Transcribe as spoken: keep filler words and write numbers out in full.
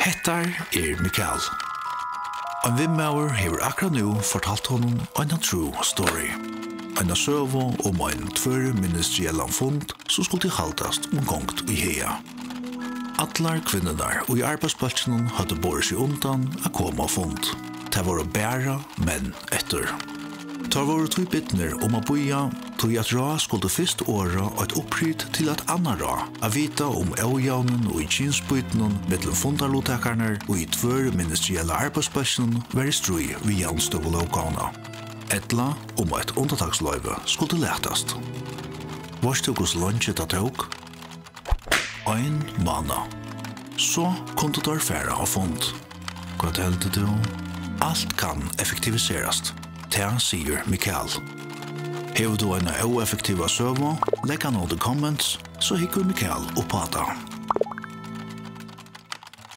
Hettar er Mikael. Ein vinmaður hevur akkurát nú fortalt honum eina true story. Eina søgu um ein tvørministeriellan fund, sum skuldi haldast um gongd í Haga. Allar kvinnurnar í arbeiðsbólkinum høvdu borið seg undan at koma á fund. Tað vóru bara menn eftir. Teir vóru tí bidnir um at bíða, tí at ráð skuldi fyrst orða eitt upprit til eitt annað ráð, at vita um ójavnin í kynsbýtinum millum fundarluttakararnar í tvørministeriella arbeiðsbólkinum var í stríð við javnstøðulóggávuna, ella um eitt undantaksloyvi skuldi latast. Veitst tú, hvussu leingi tað tók? Ein mánað. So kundu teir fara á fund. Hvat heldur tú? Alt kann effektiviserast. Tað sigur Mikael. Hevur tú eina óeffektiva søgu? Legg hana undir comments, so hyggur Mikael upp á tað.